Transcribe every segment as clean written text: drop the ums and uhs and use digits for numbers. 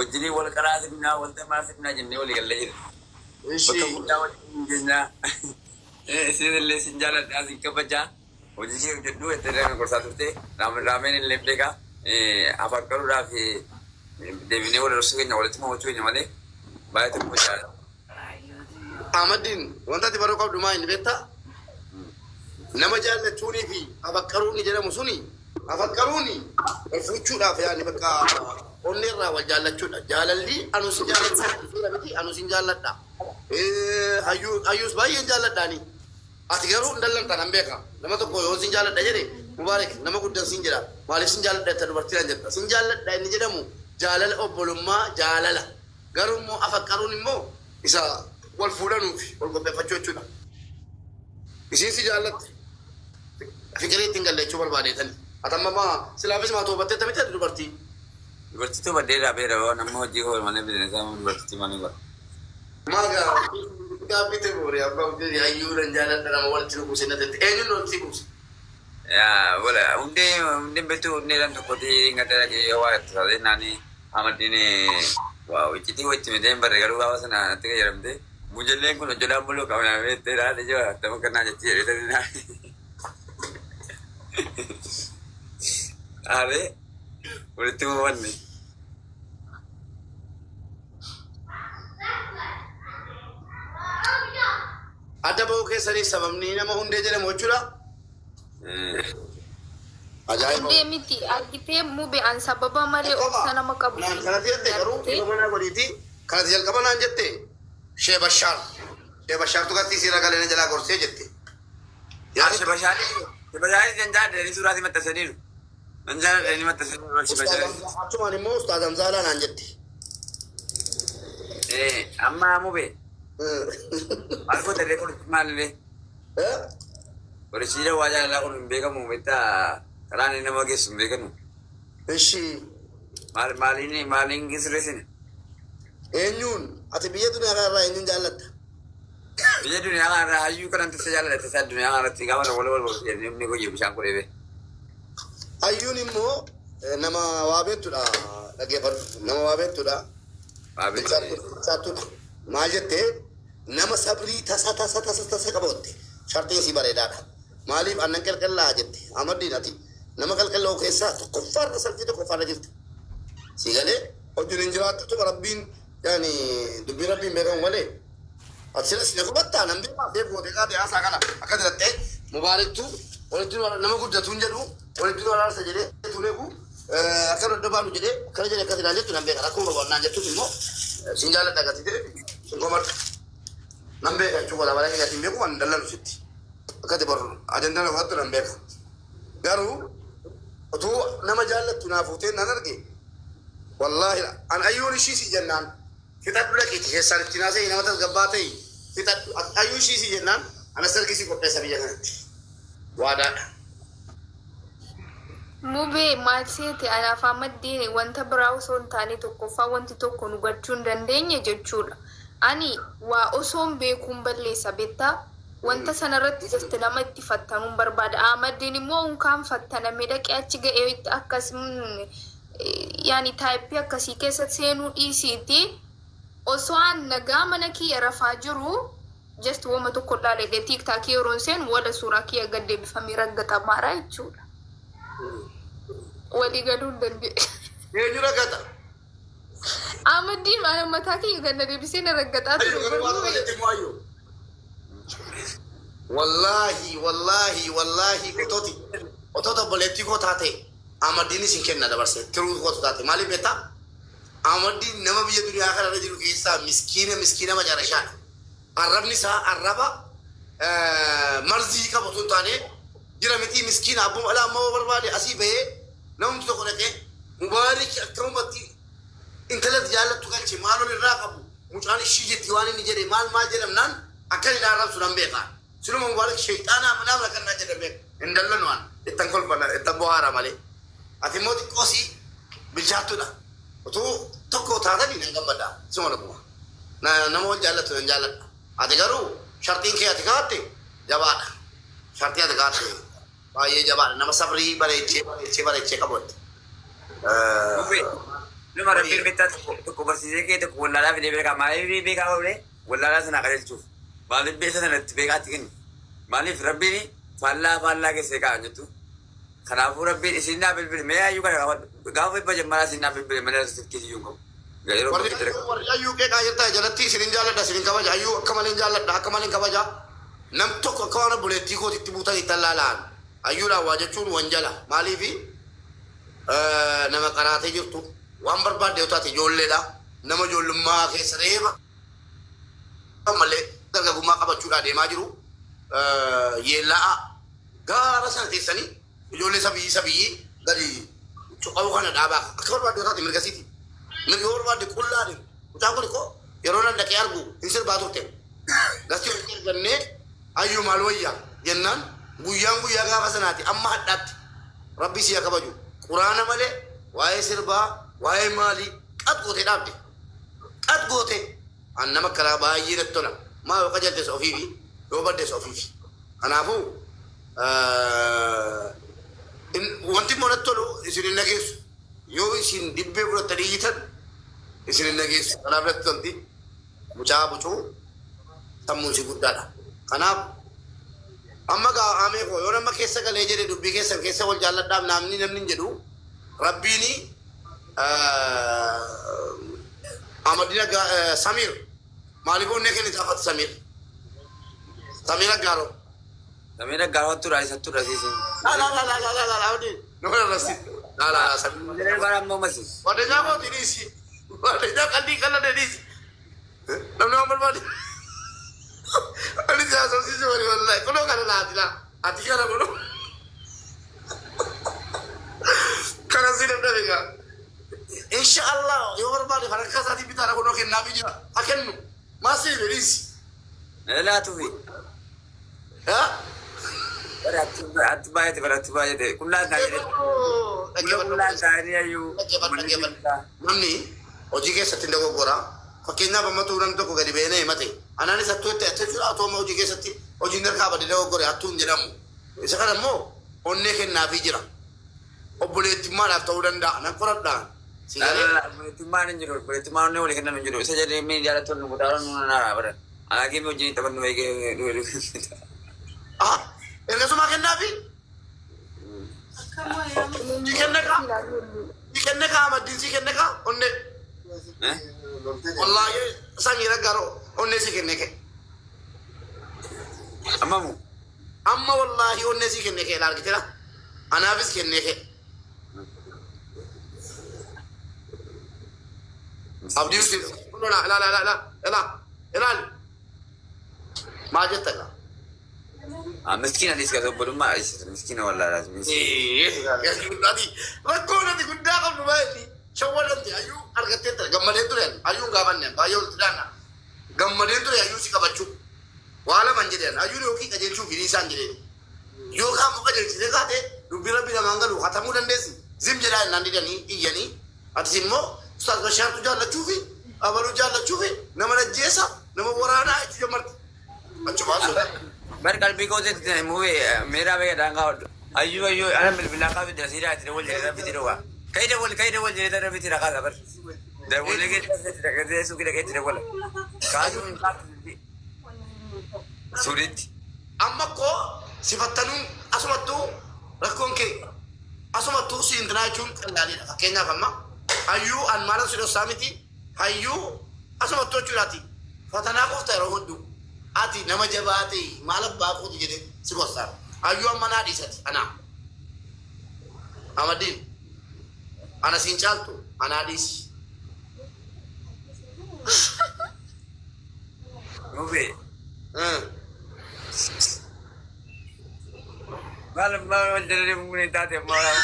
Wajjiniin wal qaraasifnaa, wal tamaasifnaa jennee walii gallee jirra. Bakka guddaa wajjin geenyaa. Isin illee sin jaaladha, sin kabajaa. Hojii kee hojjedhu jettee nama gorsaa turte. Raameen illee beekaa. Afaan qaruudhaaf deebinee wal arrabsuu keenya walitti mo'achuu keenya malee baay'ee tokko jaalladha. Ahmadiin wanta ati baruu qabdu maa inni beektaa? Nama jaallachuunii fi afaqqaruun jedhamu suni afaqqaruuni wal fuuchuudhaaf yaani bakka onnee irraa wal jaallachuudha. Jaalalli anu sin jaalladha miti anu sin jaalladha. Hayyuus baay'een jaalladhaani. Ati garuu hin dallantan an beeka. Nama tokko yoo sin jaalladha jedhe Mubaarik nama guddan sin jedha. Maaliif sin jaalladha jetta dubartiidhaan jetta. Sin jaalladha inni jedhamu jaalala obbolummaa jaalala. Garuu immoo afaqqaruun immoo isa wal fuudhanuuf wal qopheeffachuu jechuudha. Isiin si jaallatte fiqirii ittiin galle jechuu barbaadeetani. Ati amma maa silaafis maa toobattee miti ati dubartii. Dubartiitu baddee dhaabeera waan amma hojii koo malee bizinesaa dubartiitti malee godha. Maa gaa gaabbite boori abbaa hojii hayyuu nan jaalladha nama walitti nu buuse na jette. Eenyuun walitti buuse? Yaa wala hundee hundeen beektu hundeedhaan tokkotti ngata dhaqee waa itti taatee naani Ahmadiin waa iccitii wajji mitee hin barre garuu gaafa sana natti fayyadamte mujalleen kun hojjetaan buluu qabna beektee laata ijoo attama kannaa jechi jedhee tani naani. Aaree walitti mufanne. Adda ba'uu keessaniif sababni nama hundee jedhamu jechuudha. Ajaa'iba. Hundee miti argitee mube an sababa malee obsa nama qabu. Naan kanatti jette garuu yeroo manaa godhiiti kanatti jalqaba naan jette Shee Bashaar. Shee Bashaartu gastii siirra galee na jalaa gorsee jette. Yaa Shebashaalis nan jaalladha suuraa si maxxansaniiru. Nan jaalladha inni maxxansaniiru Shebashaalis. Achumaan immoo Ustaaz Hamzaalaa naan jette. Amma mube maal goota illee qorichi maalillee qorichi waa jaalalaa kun hin beekamu beektaa karaan inni nama geessu hin beekamu. Ishi Maal maaliin maaliin sirreessine? Eenyuun ati biyya duniyaa kanarraa eenyuun jaallatta? Biyya duniyaa kanarraa hayyuu kanan tasa jaalladha tasa duniyaa kanarratti gaafa wal wal wal inni guyyu bishaan godhee bee. Hayyuun immoo nama waa beektudha dhaggeeffadhu. Nama waa beektudha. Waa beektu. Bilchaattuudha. Maal jettee nama sabrii tasa tasa tasa tasa qabatte shartiin si bareedaadha. Maaliif annan qalqallaa jette Amaddiin ati nama qalqalloo keessaa tokkoffaarra salfii tokkoffaarra jirti. Si galee hojiin hin jiraattu rabbiin yaani dubbii rabbiin beekamu malee. Ati sila si qubattaa nan beekaa seef gootee kaatee haasaa kana akka jirattee Mubaariktu walitti nama guddatuun jedhu walitti nu araarsa jedhee tureeku akka nu baanu jedhee akkana jedhee akkas naan jettu nan beeka rakkoo qabu naan jettus immoo sin jaalladha gati ta'e sin komadhu nan beeka jechuudha wala balaa keenyaatti hin beeku waan dallanu sitti akkati bar ajandaa na fudhattu nan beeka garuu utuu nama jaallattu naa fuutee nan arge wallaahi an ayyuun ishii si jennaan fixadhu dhaqiiti keessaan ittiin haasa'ii nama tasgabbaa ta'e fixadhu ayyuu ishii si jennaan ana sarkisii qopheessa biyya kanatti waadaadha. Mube maal seete anaaf Ahmaddiin wanta biraa osoo hin taane tokkoffaa wanti tokko nu gachuu hin dandeenye jechuudha. Ani waa osoo hin beekuun balleessa beektaa. Wanta sanarratti jirti nama itti fattanuun barbaada. Ahmaddiin immoo unkaan fattanamee dhaqee achi ga'ee akkas yaani taayippii akkasii keessa seenuu dhiisiiti. Osoo an nagaa mana kiyya rafaa jiru just wama tokko ilaalee TikTokii yeroon seenu wala suuraa kiyya gad deebifamee raggatamaadha jechuudha. Walii galuu hin dandeenye. Eenyu raggata? Ahmaddiin maal mataa kiyya gad deebisee na raggataa Ayyuu garuu waan ture. tokko jetti immoo ayyuu. Wallaahi wallaahi wallaahi otooti otoota obboleettii koo taate Ahmaddiin isin kenna dabarse tiruu kootu taate maaliif beektaa? Ahmaddiin nama biyya duniyaa kanarra jiru keessaa miskiina miskiina macarashaadha. Arrabni isaa arraba marzii qabu osoo hin taane jira miti miskiina abbuma alaa ammoo barbaade asii bahee namni tokko dhaqee Mubaarik akkamumatti intala jaallattu galche maal ol irraa qabu mucaan ishii jetti waan inni jedhe maal maal jedhamnaan akka inni arrabsu nan beeka. Siluma Mubaarik sheexaanaa manaa kan naan jedhan beeka. Hin dallanu waan ittan kolfana ittan bohaara malee. Ati immoo xiqqoosii bilchaattuudha. Utuu tokko taatanii nan gammada. Suma dhuguma. Nama wal jaallattu nan jaalladha. Ati garuu shartiin kee ati kaa'atte jabaadha. Shartii ati kaa'atte baay'ee jabaadha. Nama sabrii bareechee bareechee bareechee qabutti. Mube Nama rabbiin beektaa tokko barsiisee kee tokko wallaalaa fidee beekaa maaliif beekaa oolee wallaalaa sana qajeelchuuf maaliif beekaa sana itti beekaatti kennu maaliif rabbiin faallaa faallaa keessee kaa'an jettu. Kanaafuu rabbiin isin naa bilbile mee hayyuu kana gaafa dhibba jammaraa isin naa bilbile malee silkii iyyuu hin qabu. Yeroo Warri bakka ture. warri ayyuu qeeqaa jirtaa jalatti isinin jaalladha isinin kabaja ayyuu akka malee jaalladha akka malee kabaja nam tokko akka waan obboleettii kootitti buutan itti allaalaan ayyuudhaan waa jechuun wanjala maaliifi nama qaraatee jirtu waan barbaadde yoo taate ijoolleedha nama ijoollummaa keessa reeba malee dargaggummaa qabachuudhaa deemaa jiru yeellaa'a gaara sana teessanii ijoollee sabiyyi sabiyyi gadi cuqabu kana dhaabaa akka barbaadde yoo taate mirga siiti. Mirga barbaadde qullaa deemu. Mucaan kun koo yeroo nan dhaqee argu hin sirbaa turte. Gastii walitti argannee ayyuu maal wayyaa jennaan guyyaan guyyaa gaafa sanaati amma hadhaatti rabbi siya kabaju. Quraana malee waa'ee sirbaa waa'ee maalii qat gootee dhaabde. Qat gootee an nama karaa baay'ee natti tola. Maa yoo qajeeltes ofiifi yoo baddes ofiifi. Kanaafuu wanti immoo natti tolu isin hin dhageessu. Yoo isin dibbee fudhattanii iyyitan isin hin dhageessu. Kanaaf natti tolti. Mucaa bucuu sammuun si guddaadha. Kanaaf amma gaa amee koo yoo nama keessa galee jedhe dubbii keessan keessa wal jaalladhaaf namni namni hin jedhu rabbiini Amadina Samir maaliif onnee kenni taafatu Samir Samir Aggaaroo. Samir Aggaaroo hattuudha isa hattuudha siisin. La la la la la la la la no me la la la la Samir. Jedhee bara ammoo masi. Wadanya kooti dhiisi. Wadanya qalbii qal'ate dhiisi. Namni waan barbaade. Ani siyaasofsiisu wali wallahi. Kunoo kana laati laa. Ati kana kunoo. Kana si dadhabe gaa. Insha Allah yoo barbaade farankaa isaatiin bitaadha kunoo kennaafii jira. Ha kennu. Maal si dhibe dhiisi. Laatuufi. Haa? Bara atti baay'ate bara atti baay'ate qullaan naa jedhe. Qullaan taa'anii hayyuu. Namni hojii keessatti hin dogoggora. Fakkeenyaaf amma tuu namni tokko gadi beenee himate. Anaanis hattuu itti hattuu jechuudha otoo amma hojii keessatti hojiin harkaa badee dogoggore hattuu hin jedhamu. Isa kana immoo onnee kennaafii jira. Obboleettummaadhaaf ta'uu danda'a. Nan qoradhaa. Si galee? Obboleettummaan hin jiru. Obboleettummaan onnee walii kennan hin jiru. Isa jedhee mee jaallattoonni nu godhaa nu naaraa bara. Anaa keemii wajjin taphannu eegee. Ah, ergasumaa kennaafi? Si kenne kaa? Si kenne kaa amaddiin si kenne kaa? Onnee. Wallaahi samii raggaaroo onnee si kenne kee. Ammamu. Amma wallaahi onnee si kenne kee argiteera. Anaafis kennee kee. Abdii Yusuf. La la la la la la la. Maal jetta gaa? Miskiina dhiis gaa obbolummaa miskiina wallaalaa. Rakkoon ati guddaa qabdu baay'ee shawwadamte hayyuu argattee ture gammadeen ture hayyuun gaafanne baay'ee walitti dhaanna gammadeen ture hayyuu si qabachuu waa laman jedhan hayyuun yookiin qajeelchuu fi isaan jedheen yookaan immoo qajeelchitee kaate dubbii rabbi namaan galu hatamuu dandeessi zim jedhaa innaan didanii iyyanii atis immoo ustaas Bashaartu jaallachuu fi abaluu jaallachuu fi nama ajjeesa nama waraanaa jechuu jammarti achumaan sodaa. Bar qalbii kooteetti muuvee meeraa beekaa daangaa hodhu. Ayyuu ayyuu ana bilbilaa qaabi dasiiraa itti wal jedhee rabbi dhugaa. Kayida wal kayida wal jedhee rabbi rakaa sabar. Dawwalee keessa dhaqee suuqii dhaqee itti dawwala. Kaasuun suuritti. Amma koo sifattanuun asumattuu rakkoon kee asumattuu si intinaa jechuun qallaaliidha. Fakkeenyaaf amma hayyuu an maalan si dhossaa miti hayyuu asumattuu jechuudhaati. Fatanaa qofta yeroo hedduu ati nama jabaa ta'e maal abbaa kooti jedhee si gorsaa. Hayyuu amma naa dhiisati anaa. Amadiin ana siin caaltu anaa dhiisi. Muuvee. Maal maal wal jedhee muuvee taate maal.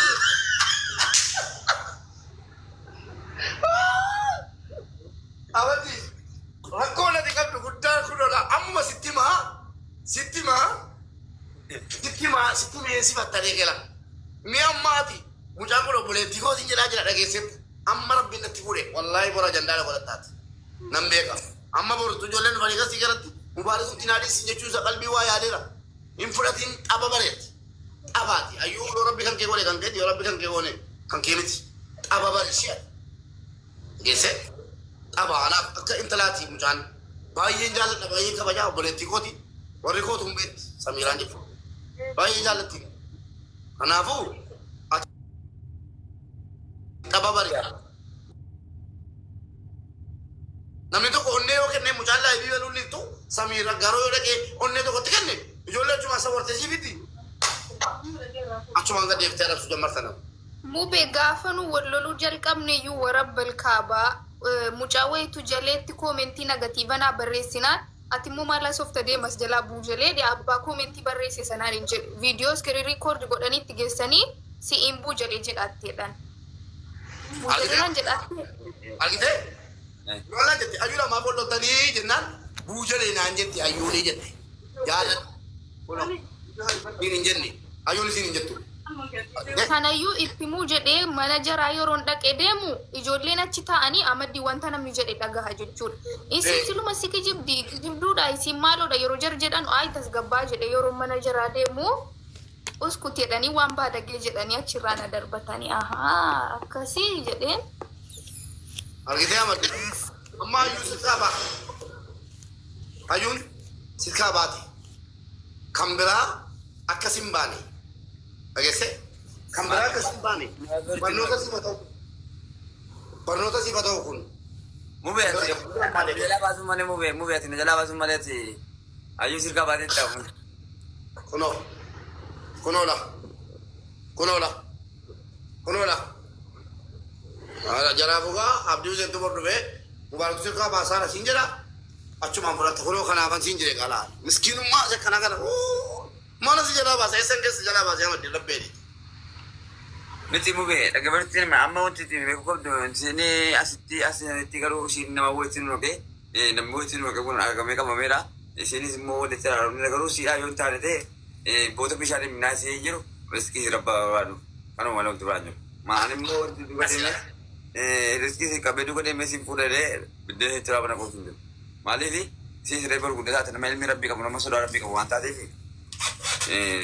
Amadi rakkoon ati qabdu guddaan kun ola ammuma sitti maa sitti maa sitti maa sitti mee sifattanii gala. Mi amma ati mucaan kun obboleettii kootiin jedhaa jira dhageessetti amma rabbiin natti fuudhe wallaahi bora jandaala godhattaati. Nan beeka. Amma bortu ijoolleen dhufanii gasii galatti mubaarikutti naa dhiisin jechuun isa qalbii waa yaadeera. Hin fudhatiin xaba bareeti. Xabaati. Ayyuu yoo rabbi kan kee godhe kan keeti yoo rabbi kan kee goone kan kee miti. Xaba bareeti. Geesse tapha anaaf akka intalaati mucaan baay'een jaalladha baay'een kabajaa obboleettii kooti warri kootu hin beekti Samiiraan jechuudha. Baay'ee jaallatti. Kanaafuu ati tapha bari. Namni tokko onnee yoo kenne mucaan laayibii baluun liftu Samiira garuu yoo dhaqee onnee tokkotti kenne ijoollee achumaan isa wartee siifiti. Achumaan gad deeftee arabsu jammarta nama. Mube gaafa nu wal loluu jalqabne iyyuu warabbal kaabaa mucaa wayitu jaleetti koomentii nagatiivanaa barreessinaan ati immoo maal asofta deemas jalaa buu jalee dhe abbaa koomentii barreesse sanaan hin jedhu viidiyoo iskiriin riikoordi godhanii itti geessanii si'iin buu jalee jedhaatteedhaan. Buu jalee jedhaatte. Argitee? Loolaan jette ayyuu lamaaf ol loltanii jennaan buu jalee naan jette ayyuunii jette. Jaalladha. Kunoo. Siin hin jenne ayyuun isiin hin jettu. Kanayyuu itti muu jedhee mana jaraa yeroon dhaqee deemu ijoolleen achi taa'anii amaddi wanta namni jedhe dhagaha jechuudha. Isin siluma si kijibdi kijibduudha isin maaloodha yeroo jar jedhan ayi tasgabbaa jedhe yeroo mana jaraa deemu uskut jedhanii waan baadagee jedhanii achirraa na darbatanii ahaa akkasii jedheen. Argitee amaddi. Amma ayyuun silkaa ba'a. Ayyuun silkaa baate. Kan biraa akkas hin baane. Dhageesse? Kan biraa akkas hin baane. Barnoota siif haa ta'u. Barnoota siif haa ta'u kun. Mube ati jalaa baasuun malee mube mube ati jalaa baasuun malee ati ayyuu sirkaa baatee ta'u. Kunoo. Kunoo la. Kunoo la. Kunoo la. Jalaa fugaa Abdii Hussein Tumor dhufee Mubaarak sirkaa baasaara siin jedha. Achumaan fudhatta kunoo kanaafan siin jedhe qalaa. Miskiinummaa isa kana kana. Mana si jalaa baasa eessan keessa jalaa baasee amaddi rabbeeni. Miti mube dhaggeeffatti nama amma wanti itti beeku qabdu isin asitti asitti garuu isin nama walitti nu dhaqee namni walitti nu dhaqee kun argamee qabameera. Isinis immoo walitti araaramne garuu siidhaa yoo hin taane ta'e boota bishaan minaa isee jiru riskii rabba barbaadu kanuma malee wanti biraan jiru. Maan immoo wanti duuba deemee riskii qabee duuba deemee siin fuudhee biddeen itti raabana qofa hin jiru. Maaliif isin siree gurguddaa taate nama ilmi rabbii qabu nama sodaa rabbii qabu waan taateef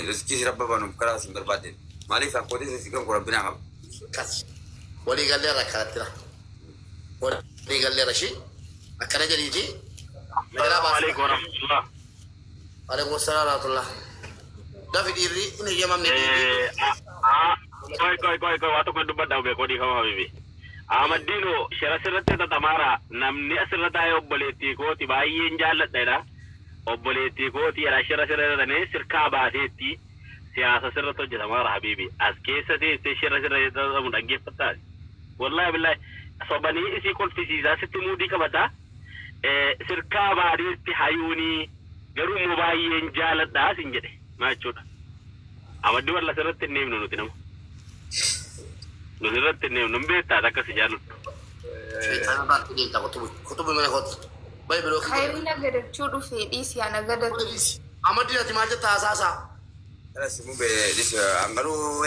riskii rabba banuuf karaa isin barbaadde. Maaliif akkootii riskii qabu rabbinaa qaba. Kas. Walii galleerra akkanatti dha. Walii galleerra ishii akkana jedhiiti. Assalamu alaikum warahmatullah. Alaikum salaam warahmatullah. Dafi dhiirri hin eeyyamamne dhiirri. Koi koi koi koi waa tokko dubbadhaa beekoo dhiifama habibi. Ahmaddiino shira sirratti tatamaara namni asirra taa'ee obboleettii kooti baay'een jaalladha. Obboleettii kooti jedha shira sirra tatanii sirkaa baateetti siyaasa sirratti hojjetamaara habibi. As keessa teessee shira sirra tatamu dhaggeeffattaati. Wallaahi billaahi sobanii isii kolfisiisaa sitti muudii qabataa. Sirkaa baateetti hayuunii garuu immoo baay'een jaaladhaa sin jedhe maa jechuudha. Amaddi walla sirratti hin deemnu nuti nama. Nuti irratti hin deemnu hin beektaa akka si jaalladhu. Shayitaana baatti deemta kutubu kutubu mana kooti. Bayi biloo kiyya. Khayrii nagadachuu dhufee dhiisi haa nagadatu. Amaddi ati maal jetta haasaasaa? Kanas mube garuu